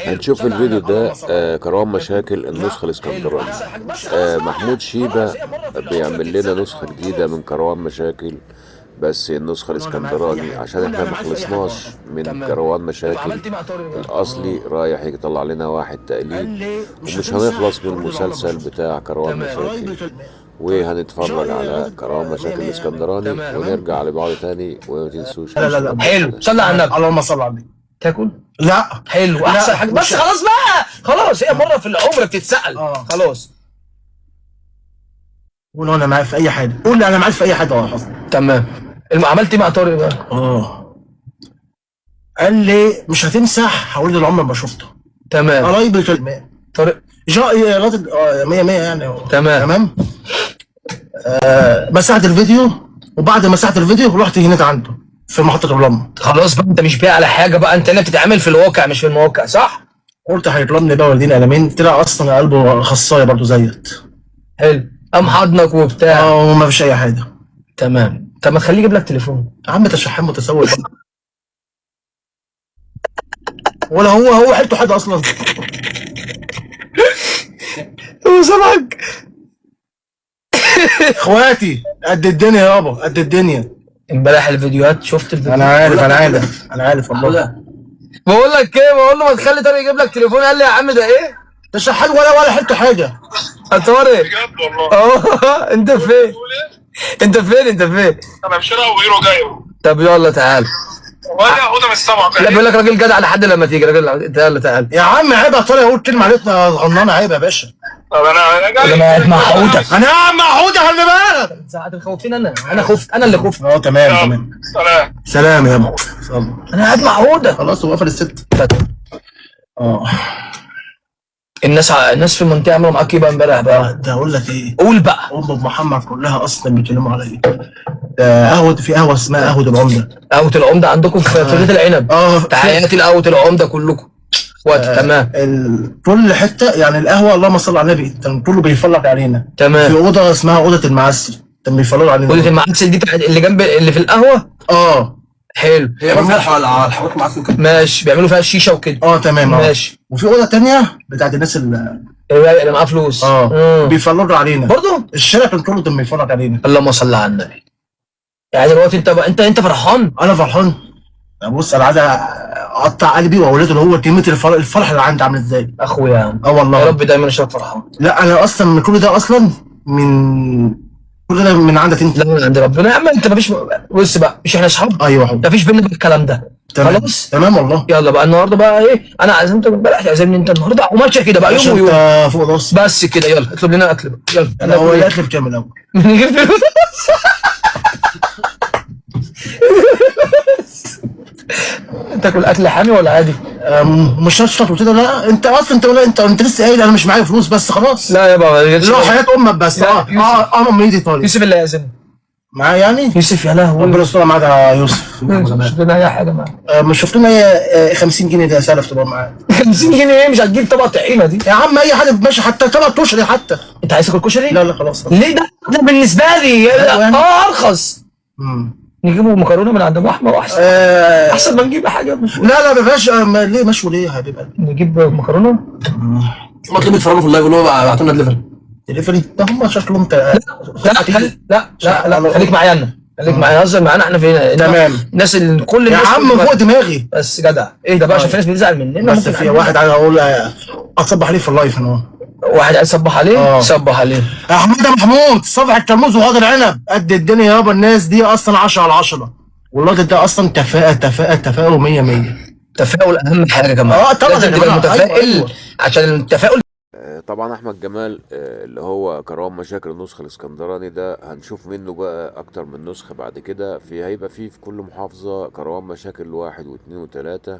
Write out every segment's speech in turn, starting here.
هنشوف الفيديو ده. كروان مشاكل النسخة الاسكندراني. محمود شيبة بيعمل لنا نسخة جديدة من كروان مشاكل، بس النسخة الاسكندراني عشان احنا ما خلصناش من كروان مشاكل الاصلي، رايح يطلع لنا واحد تقليد، ومش هنخلص من المسلسل بتاع كروان مشاكل. وهنتفرج على كروان مشاكل الاسكندراني ونرجع لبعض تاني، وما تنسوش. لا لا لا، حلو، صلي على النبي. اللهم صل على النبي. تاكل؟ لا حلو، احسن حاجة. بس خلاص بقى، خلاص، هي مرة في العمر بتتسال. خلاص قول انا معاك في اي حاجة، قول انا معاك في اي حاجة. حصل تمام. عملت ايه مع طارق بقى؟ قال لي مش هتمسح، هقول العمر ما شفته. تمام. قرايبي كلمة طارق جاء راجل 100 100 يعني. تمام تمام. مسحت الفيديو، وبعد ما مسحت الفيديو رحت هناك عنده في محطة الرمل. خلاص بقى، انت مش بايع على حاجة بقى، انت هنا بتتعامل في الواقع مش في المواقع، صح؟ قلت هيطلبني بقى والدين قلمين، طلع اصلا قلبه خصايه برضه زيت. حلو، قام حضنك وبتاع. وما فيش اي حاجة. تمام. طب ما تخليه يجيب لك تليفون يا عم، انت شحام متسول بقى. ولا هو حيلته حاجة اصلا. هو سامعك. اخواتي قد الدنيا يابا، قد الدنيا. امبارح الفيديوهات، شفت الفيديو؟ انا عارف انا عارف انا عارف والله. بقول لك ايه، بقول له ما تخلي طارق يجيب لك تليفون، قال لي يا عم ده ايه؟ ده شحات ولا حيلته حاجة. يا طارق بجد والله. انت فين؟ انت فين؟ انت فين؟ انا في شارع وغيره جاي. طب يلا تعال. ولا هدى مش سامعك. لا بيقول لك راجل جدع لحد لما تيجي، راجل يلا تعال يا عم. عيب يا طارق، اقول كلمة علينا صغننه، عيب يا باشا. طب انا جاي. انا قاعد مع حوده. انا قاعد مع حوده، خلي بالك. ساعات خوفتني، انا خفت، انا اللي خفت. تمام تمام. سلام سلام يا ابو. انا قاعد مع حوده. خلاص هو قفل الست. الناس في المنطقة عملوا معاك ايه بقى امبارح بقى؟ ده اقول لك ايه؟ قول بقى. ام محمد كلها اصلا بيتكلموا على ايه؟ قهوة، في قهوة اسمها قهوة العمدة. قهوة العمدة عندكم في بيت العنب. تحياتي لقهوه العمدة كلكم. وقت. تمام. كل حتة يعني القهوة، اللهم صل على النبي، كان كله بيفلق علينا. تمام. في اوضة اسمها اوضة المعسل، كان بيفلقوا علينا. اوضة المعسل دي بتاعت اللي جنب اللي في القهوة؟ حلو. هي بيعملوا فيها الحوارات معسل وكده. ماشي، بيعملوا فيها الشيشة وكده. تمام. ماشي. وفي اوضة ثانية بتاعت الناس اللي معاه فلوس. بيفلقوا علينا برضه. الشارع كان كله كان بيفلق علينا. اللهم صل على النبي. يعني دلوقتي انت بقى انت فرحان؟ انا فرحان. بص انا عايز اقطع قلبي واقول اللي هو كلمة الفرح اللي عندي عامل ازاي. اخويا يا عم. والله يا رب دايما اشوفك فرحان. لا انا اصلا من كل ده، اصلا من كل ده من عندك انت. لا من عند ربنا يا عم. انت مفيش، بص بقى، مش احنا اصحاب؟ ايوه مفيش بينا الكلام ده. تمام. خلاص تمام والله. يلا بقى النهارده بقى ايه، انا عزمتك امبارح، تعزمني انت النهارده وماشية كده بقى يوم ويوم. انت فوق راسي بس كده. يلا اطلب لنا اكل بقى. يلا. انا هو الاكل بكام الاول؟ من غير فلوس. تاكل اكل حامي ولا عادي؟ مش هشرب وكده. لا انت اصلا انت انت لسه قايل انا مش معايا فلوس، بس خلاص. لا يا بابا، لا حياة امك بس. امي طارق يوسف اللي هيعزمني معاه يعني. يوسف يا لهوي، ربنا يستر معاك يا يوسف. مش شفت لنا اي حاجة معاه. مش شفت لنا 50 جنيه ده سلف تبقى معاه. 50 جنيه ايه؟ مش هتجيب طبق طحينه دي يا عم؟ اي حاجة ماشي، حتى طبق كشري حتى. انت عايز تاكل كشري؟ لا لا خلاص. ليه؟ ده بالنسبة لي ارخص. نجيبوا مكرونه من عند ابو احمد احسن. احسن ما نجيب حاجة مشوي. لا لا ما فيهاش. ليه مشوي ليه يا حبيب قلبي؟ نجيب مكرونه. ما اطلبوا يتفرجوا في ال live اللي هو بعتوا لنا دليفري. ده هم شكلهم لا لا لا لا، خليك معايا انا، خليك معايا، هزر معانا احنا فين؟ تمام. الناس اللي كل الناس يا عم فوق دماغي. بس جدع ايه ده بقى، عشان في ناس بتزعل مننا. بس في واحد عايز اقول اصبح عليه في ال live هنا. واحد عايز يصبح عليه؟ صبح عليه يا حميد محمود. صبح الكرموز وغادر العنب. قد الدنيا يابا. الناس دي اصلا 10 على 10، والراجل ده اصلا كفاءة كفاءة كفاءة 100 100. تفاؤل اهم حاجة يا جماعة. طبعا لازم تبقى متفائل. أيوة. عشان التفاؤل. طبعا احمد جمال اللي هو كروان مشاكل النسخة الاسكندراني ده، هنشوف منه بقى اكتر من نسخه بعد كده. في هيبقى في كل محافظة كروان مشاكل 1 و2 و3،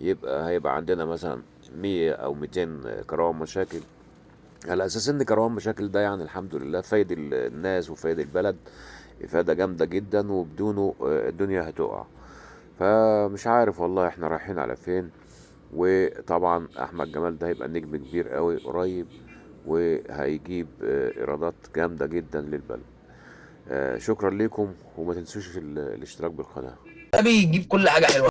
يبقى هيبقى عندنا مثلا 100 او 200 كروان مشاكل، على اساس ان كروان مشاكل ده يعني الحمد لله فايد الناس وفايد البلد افاده جامدة جدا، وبدونه الدنيا هتقع. فمش عارف والله احنا رايحين على فين. وطبعا احمد جمال ده هيبقى نجم كبير قوي قريب، وهيجيب ايرادات جامدة جدا للبلد. شكرا لكم، وما تنسوش الاشتراك بالقناة. بيجيب كل حاجة حلوة.